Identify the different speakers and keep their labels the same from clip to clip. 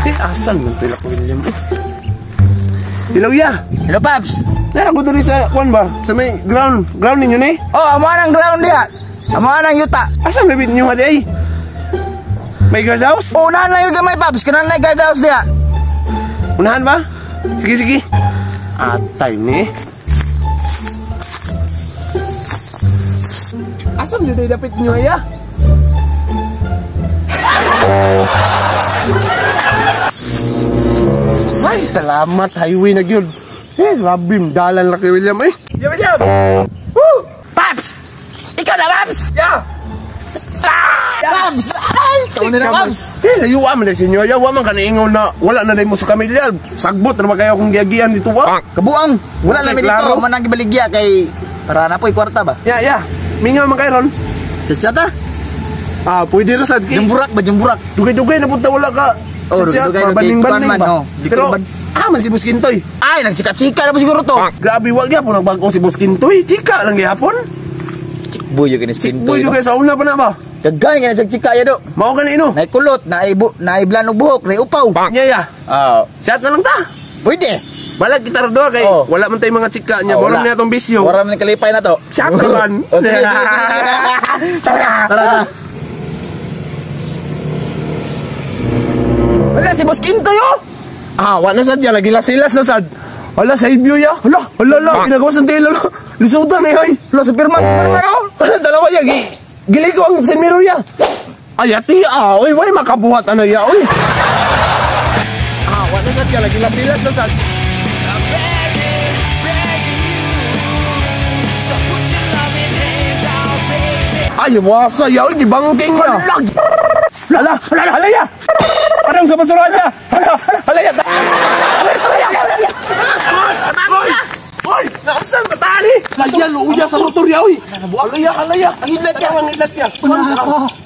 Speaker 1: Eh, asan man pila ko William? Eh. Hello ya.
Speaker 2: Hello, Paps.
Speaker 1: Nara ko diri sa kuan ba? Sa may ground, ground ninyo ni?
Speaker 2: Oh, amo ang ground diha. Amo ang yuta.
Speaker 1: Asa may bit ninyo ha di ay? May guard house?
Speaker 2: Oh, unahan lang yung gamay, Paps. Kanan na guard house diha.
Speaker 1: Unahan ba? Sige, sige. Atay ni. Asa man dito dapit ninyo ya? Ay, salamat highway na gyud. Eh, grabe, dalan lang kay William eh. Ya, William! Woo!
Speaker 2: Paps! Ikaw na, Paps!
Speaker 1: Ya!
Speaker 2: Paps! Ay! Ikaw na, Paps!
Speaker 1: Eh, layuan man na sa inyo. Ayaw man ka naingaw na wala na mo sa kamilya. Sagbot na ba kayo kung giyagian dito wa?
Speaker 2: Kabuang! Wala na
Speaker 1: Okay,
Speaker 2: mi dito.
Speaker 1: klaro.
Speaker 2: Manang gibaligya kay para na po'y kwarta ba?
Speaker 1: Ya, ya. Mingaw man kayo ron.
Speaker 2: Sa chata?
Speaker 1: Ah, pwede ra sad.
Speaker 2: Jumburak ba? Jumburak?
Speaker 1: Dugay-dugay na punta wala ka.
Speaker 2: Oh, dugay-dugay,
Speaker 1: Baning-baning
Speaker 2: man,
Speaker 1: ba?
Speaker 2: oh.
Speaker 1: Pero, ah, man si Boss Kintoy.
Speaker 2: Ay, nagchika-chika na po siguro to.
Speaker 1: Grabe, wag gyapon nagbago si Boss Kintoy. Chika lang gyapon.
Speaker 2: Boy, yung kinis
Speaker 1: Boy, dugay sa una pa na ba?
Speaker 2: Daghan nga nagchika ya do.
Speaker 1: Mao gani ino.
Speaker 2: Nay kulot, nay blan og buhok, nay upaw.
Speaker 1: Ya, ya.
Speaker 2: Ah,
Speaker 1: Siat na lang ta.
Speaker 2: pwede.
Speaker 1: Balag kita ra kay
Speaker 2: Oh.
Speaker 1: wala man tay mga chika niya.
Speaker 2: Oh,
Speaker 1: Wala
Speaker 2: wala.
Speaker 1: niya tong bisyo.
Speaker 2: Wala man kalipay na to.
Speaker 1: Siat na lang.
Speaker 2: Oh, sige, sige, sige. Tara, tara. Wala si Boss Kintoy oh.
Speaker 1: Ah, wala na sad ya lagi lasilas na sad. Hala, side view ya. Hala, hala, hala. Ginagawa sa tela. Lisutan eh, ay.
Speaker 2: Wala Superman, Superman oh.
Speaker 1: Hala, dalawa ya. Giliko ang side mirror ya. Ay, ati, ah, oy, way, makabuhat ano ya, oy. Ah, wala na sad ya lagi lasilas na sad. Ay, wasa ya, oy, gibangking ya. Hala, hala, hala ya. Parang sa basurahan ya. Hala, hala ya. Hala, hala, hala ya. Oy! Oy! Nakasan ba tali? Lagyan, luuya sa motor ya, oy! Halaya, halaya! Ang hidlat ya, ang hidlat ya!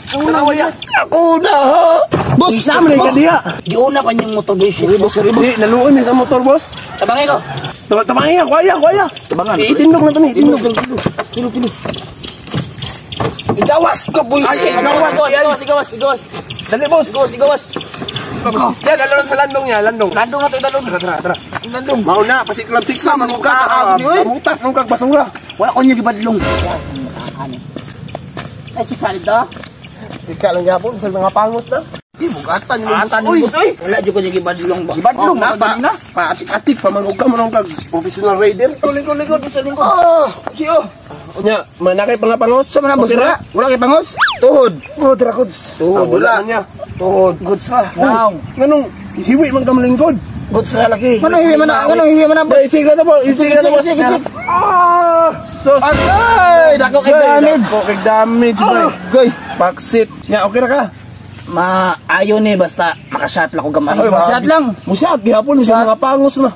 Speaker 1: Tanawa ya!
Speaker 2: Ako na. Boss,
Speaker 1: Sama na diha!
Speaker 2: Giuna pa niyong motor boss. Sorry boss, sorry boss.
Speaker 1: Di, naluoy mi sa motor, boss.
Speaker 2: Tabangin ko.
Speaker 1: Tabangin ya, kuya, kuya.
Speaker 2: Tabangan.
Speaker 1: Itindog na to ni, itindog.
Speaker 2: Kilo, kilo. Igawas ko, boy.
Speaker 1: Ay, igawas,
Speaker 2: igawas, igawas, igawas.
Speaker 1: Dali, boss.
Speaker 2: Igawas, igawas.
Speaker 1: Yan, lalo sa landong niya, landong.
Speaker 2: Landong na to, landong.
Speaker 1: Tara, tara, tara.
Speaker 2: Landong.
Speaker 1: Mao na, pasiklab siksa, manguka.
Speaker 2: Ah, oy.
Speaker 1: Pamutak, nung basura.
Speaker 2: Wala ko niyo gibadlong. Ay, chika dito.
Speaker 1: Sika lang yapon, sa mga pangos na. Di, bugatan yung
Speaker 2: Atan
Speaker 1: Uy!
Speaker 2: boss, oy. Wala jud ko niyo gibadlong ba. Gibadlong
Speaker 1: Oh, na, pa,
Speaker 2: na.
Speaker 1: paatik-atik pa, manguka mo nung kag professional rider. Lingkod, lingkod, sa lingkod.
Speaker 2: Oh, siyo.
Speaker 1: Unya, manakay pa nga pangos.
Speaker 2: Sa man boss,
Speaker 1: Okay
Speaker 2: wala.
Speaker 1: ra?
Speaker 2: Wala kay pangos? Tuhod.
Speaker 1: Good ra, goods.
Speaker 2: Tuhod,
Speaker 1: Ah, wala
Speaker 2: wala.
Speaker 1: niya.
Speaker 2: Tuhod. Goods ra.
Speaker 1: Wow. Nganong hiwi man ka malingkod?
Speaker 2: Goods ra lagi. Ano hiwi man na? Ano hiwi man na?
Speaker 1: Ba, isiga na po, isiga na po.
Speaker 2: Sige, sige, sige.
Speaker 1: Ah! Sus.
Speaker 2: Agay! Dako kay damage.
Speaker 1: Dako kay damage, boy.
Speaker 2: Goy.
Speaker 1: Paksit. Nya, okay ra ka?
Speaker 3: Maayo ni basta makashot lang ko gamay.
Speaker 2: Oy, shot lang.
Speaker 1: Musyat, gihapon sa mga pangos na.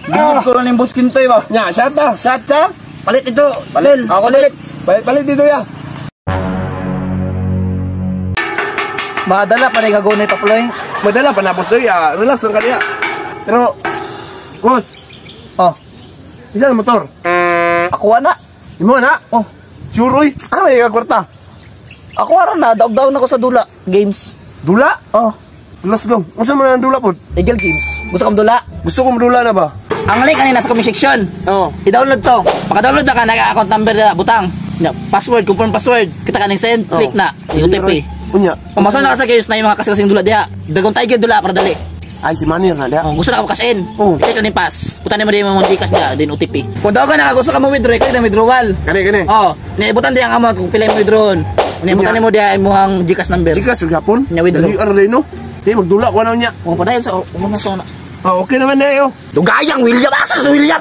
Speaker 2: Bigod ko rin yung boss Kintoy ba?
Speaker 1: Nya, shot ta.
Speaker 2: Shot ka?
Speaker 3: Palit ito.
Speaker 2: Palit. Ako palit.
Speaker 1: Palit, palit dito ya.
Speaker 3: Madala pa rin gagawin ni Paploy.
Speaker 1: Madala pa na boss doy, ah, relax lang kaniya. Pero boss,
Speaker 3: Oh,
Speaker 1: isa na motor.
Speaker 3: ako na.
Speaker 1: Imo na.
Speaker 3: Oh,
Speaker 1: Sure oy. Ah, may kwarta.
Speaker 3: ako ara na dog down ako sa Dula Games.
Speaker 1: Dula?
Speaker 3: Oh,
Speaker 1: Let's go. Unsa man ang dula pod?
Speaker 3: Eagle Games. Gusto kang dula?
Speaker 1: Gusto ko dula na ba?
Speaker 3: Ang link kanina sa comment section.
Speaker 1: Oo.
Speaker 3: I-download to. Paka-download na ka, naka-account number na, butang. Na, password, confirm password. Kita ka ning send, click na. Yung OTP.
Speaker 1: Unya.
Speaker 3: Pumasok na ka sa games na yung mga kasing dula diha. Dragon Tiger dula para dali.
Speaker 1: Ay si Manir na diha.
Speaker 3: Oh, gusto na ka cash in.
Speaker 1: Oh.
Speaker 3: I-click na ni pass. Putan mo din mo Gcash diha, din OTP. Kung daw ka na gusto ka mo withdraw, click na withdrawal.
Speaker 1: Kani kani.
Speaker 3: Oh, naibutan diha ang amount kung pila yung withdrawn. Naibutan mo diha imong Gcash number.
Speaker 1: Gcash gapon.
Speaker 3: Nya withdraw.
Speaker 1: Dali ar no. Di magdula ko na niya.
Speaker 3: Kung padayon sa umuna sa una.
Speaker 1: Ah, okay naman na yo.
Speaker 3: Dugayang William, asa si William?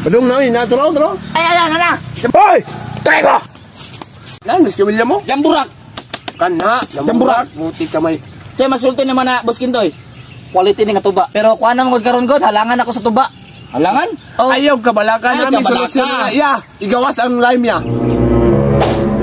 Speaker 1: Padung na oy, na tulaw tulaw.
Speaker 3: Ay ay ay, na.
Speaker 1: Hoy!
Speaker 3: Try ko.
Speaker 1: Lan miss William mo?
Speaker 3: Jamburak.
Speaker 1: Kana,
Speaker 3: Jamburak.
Speaker 1: Buti kamay.
Speaker 3: Kaya masulti naman na Boss Kintoy. Quality ni nga tuba. Pero kuha na mo karon god, halangan ako sa tuba.
Speaker 2: Halangan?
Speaker 3: Oh.
Speaker 1: Ayaw kabalakan
Speaker 2: Ayaw
Speaker 1: nami
Speaker 2: kabalaka.
Speaker 1: solusyon na. Ya, igawas ang lime ya.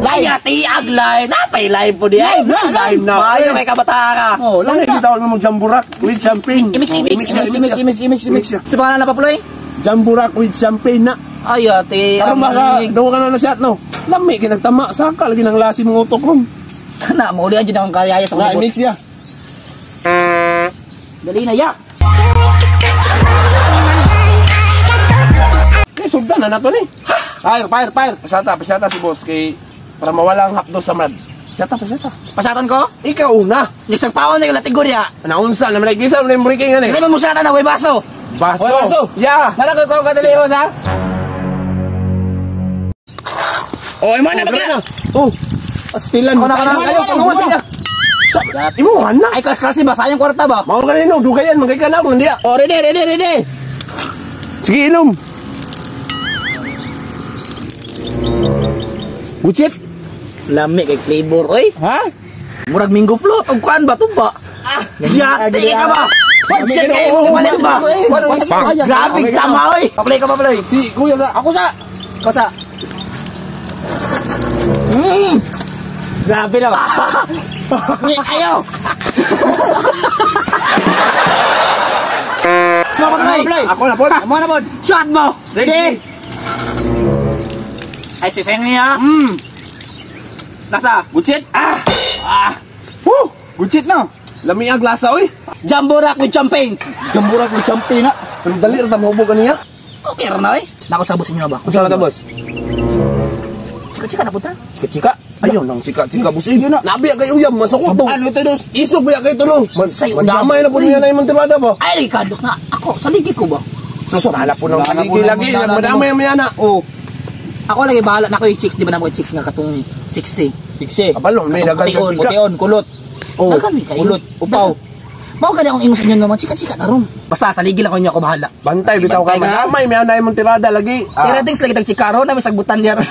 Speaker 3: Lime tiag lime. Napay lime po diya.
Speaker 1: Lime na, lime na.
Speaker 3: Maayo kay kabataan ka.
Speaker 1: Oh, lime na gitawag mo jamburak with champagne.
Speaker 3: Imix, imix,
Speaker 1: ya,
Speaker 3: imix, imix, imix, imix, imix.
Speaker 1: ya.
Speaker 3: Sa pangalan na Paploy?
Speaker 1: Jamburak with champagne na.
Speaker 3: Ay, ate.
Speaker 1: Karon baka daw ka na na shot no. Lami kinagtama saka lagi nang lasim ng utok ron.
Speaker 3: Na, muli ang dyan akong kayaya sa
Speaker 1: Na
Speaker 3: kulibot.
Speaker 1: mix ya.
Speaker 3: Dali na yak.
Speaker 1: Kay sugdan na nato ni. Fire, fire, fire. Pasata, pasata si boss kay para mawala ang hapdos sa mad. Pasata, pasata.
Speaker 2: Pasatan ko?
Speaker 1: Ikaw una.
Speaker 2: Yung pawon na kategorya.
Speaker 1: Naunsa na man kisa man breaking ani.
Speaker 2: Kasi mo musata na way baso.
Speaker 1: Baso.
Speaker 2: Way baso.
Speaker 1: Yeah.
Speaker 2: Nalakoy ko kadali ko sa.
Speaker 3: Oh, imo na magla.
Speaker 1: Oh. Astilan.
Speaker 2: Ako na, ako na.
Speaker 1: Ayo, pagawas niya. Imo na.
Speaker 2: Ay klas klase ba sayang kwarta ba?
Speaker 1: Mao kanino dugayan magay ka na mo diya.
Speaker 3: Oh, ready, ready, ready.
Speaker 1: Sige inom. Gucit.
Speaker 3: Lami kay flavor oy.
Speaker 1: Ha?
Speaker 2: Murag minggo float og kuan ba tumba?
Speaker 3: Ah, yate ka ba?
Speaker 2: Shit,
Speaker 1: Ano,
Speaker 2: eh,
Speaker 1: oo,
Speaker 2: malit ba?
Speaker 1: Pang.
Speaker 2: Grabe tama oy. Paplay ka paplay.
Speaker 1: Si kuya sa
Speaker 2: Ako sa. Ako sa. Grabe na ba? Ni ayo. Paplay.
Speaker 1: Ako na po.
Speaker 2: Mo na pod.
Speaker 3: Shot mo.
Speaker 2: Ready?
Speaker 3: Ay siseng niya. Nasa.
Speaker 2: Gutsit.
Speaker 1: Ah!
Speaker 3: Ah.
Speaker 1: Woo!
Speaker 2: Gutsit no.
Speaker 1: Lami ang glasa oy.
Speaker 3: Jamborak with champagne.
Speaker 2: Jamburak with champagne na.
Speaker 1: Pero dali ra ta mahubog kaniya.
Speaker 3: Okay ra na oy. Nako sabos inyo na ba?
Speaker 1: Unsa ta boss?
Speaker 3: Chika-chika na punta.
Speaker 2: Chika-chika.
Speaker 1: Ayaw nang chika-chika boss. Eh, Nabi kay uyab masukot to.
Speaker 2: Ano ito dos?
Speaker 1: Isog ba kay tulong?
Speaker 3: Say,
Speaker 1: Madamay na po niya na imong tirada ba?
Speaker 3: Ay, kadlok na. Ako, sa ligi ko ba?
Speaker 1: Sus, nala po ng
Speaker 2: Nala po
Speaker 1: lagi
Speaker 2: ng
Speaker 1: lagi.
Speaker 2: nala po.
Speaker 1: Madamay ang mayana.
Speaker 2: Oh,
Speaker 3: Ako lagi bahala na ko yung chicks, di ba na mo yung chicks nga katong 6
Speaker 2: siksi.
Speaker 1: Kabalo, may dagan
Speaker 2: Pution,
Speaker 1: chika.
Speaker 2: pution, kulot.
Speaker 1: Oh.
Speaker 3: Dagan kayo.
Speaker 2: Kulot, upaw.
Speaker 3: Mao gani akong ingon sa inyo naman, chika-chika na ron. Basta sa ligi lang ko niyo ako bahala.
Speaker 1: Bantay bitaw ka
Speaker 2: Bantay ka.
Speaker 1: madamay may anay imong tirada lagi.
Speaker 3: Pero things lagi tag chika ron na may sagbutan niya ron.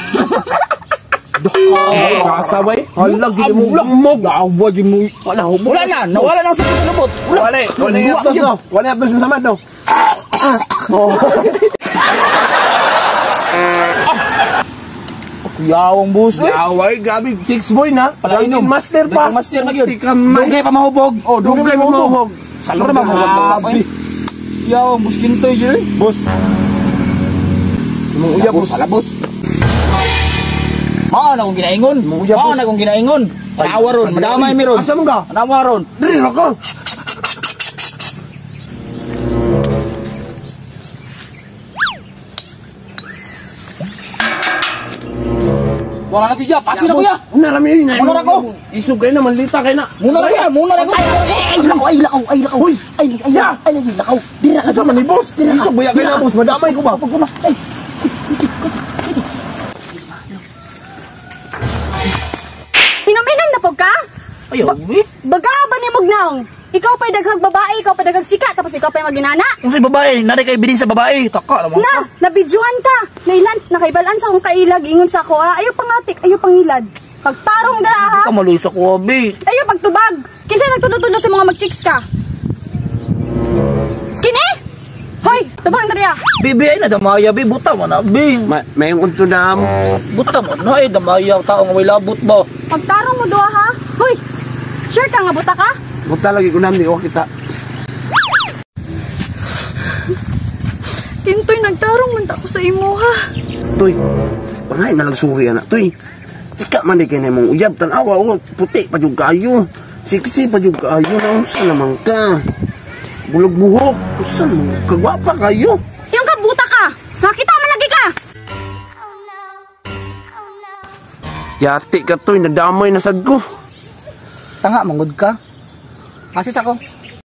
Speaker 1: Ah, kasabay. Hala gid mo mo.
Speaker 2: Awa gid mo.
Speaker 1: Wala hubog.
Speaker 2: Wala na, nawala na sa lubot.
Speaker 1: Wala. Wala yung hapdos no. Wala yung hapdos sa samad no. Oh.
Speaker 2: Kuyawang bus. eh.
Speaker 1: Yaway, grabe. Chicks boy na.
Speaker 2: Palainom.
Speaker 1: Drunken master pa.
Speaker 2: Drunken master na yun.
Speaker 1: Di ka man.
Speaker 2: Dugay pa mahubog.
Speaker 1: Oh, dugay pa mahubog.
Speaker 2: Salor na mahubog.
Speaker 1: Grabe.
Speaker 2: Yawang bus kintoy yun.
Speaker 1: Boss. Imong uyab, boss.
Speaker 2: Ala boss. Mao na kong ginaingon.
Speaker 1: Mong uyab,
Speaker 2: Mao
Speaker 1: boss.
Speaker 2: na kong ginaingon. Tanawa ron, madamay mi ron.
Speaker 1: Asa man ka?
Speaker 2: Tanawa ron.
Speaker 1: Diri ra ka.
Speaker 2: Wala na kuya, pasi na kuya.
Speaker 1: Una rami yun.
Speaker 2: Muna ra ko.
Speaker 1: Isog kayo na, manlita kayo na.
Speaker 2: Muna ra kuya, muna ra ko.
Speaker 3: Ay, lakaw, ay, lakaw, ay, lakaw. Ay, ay,
Speaker 1: Ya.
Speaker 3: ay, ay, lakaw. Dira ka,
Speaker 1: Asa man ni boss?
Speaker 3: Dira ka.
Speaker 1: Isog baya kayo na, boss. Madamay ko ba?
Speaker 3: Pag una, ay.
Speaker 4: Inom-inom na po ka?
Speaker 3: Ay, uwi.
Speaker 4: Baga ba ni Mugnaong? Ikaw pa'y daghag babae, ikaw pa'y daghag chika, tapos ikaw pa'y maginana.
Speaker 3: Kung sa babae, nari kay bilin sa babae. Taka naman.
Speaker 4: Na, nabidyohan ka. Nailan, nakaibalan sa akong kailag, ingon sa ako, ah, ayaw pangatik, ayaw pangilad. Pagtarong dara ha,
Speaker 3: Ka maluy sa kuwabi.
Speaker 4: ayaw pagtubag. Kinsa nagtulo-tulo sa mga magchicks ka? Kini? Hoy, tubang dara.
Speaker 3: Bibi ay nadamaya bi buta mo na bi.
Speaker 1: May unto na.
Speaker 3: Buta mo na ay damaya tao nga way labot ba.
Speaker 4: Pagtarong mo duha ha. Hoy, sure ka nga buta ka?
Speaker 1: Buta lagi ko nam, di ko kita.
Speaker 4: Kintoy, nagtarong man ta ko sa imo ha.
Speaker 1: Tuy, pangay na lang suri anak, tuy. Sika man di kay na imong uyab, tanawa, oh, puti pa jud kaayo. Siksi pa jud kaayo, naunsa naman ka. Bulog buhok, usa naman ka, gwapa kayo.
Speaker 4: Yung kabuta ka. Nakita man lagi ka.
Speaker 1: Yati ka, tuy, nadamay na sad ko.
Speaker 3: Tanga manggod ka. Asis ako.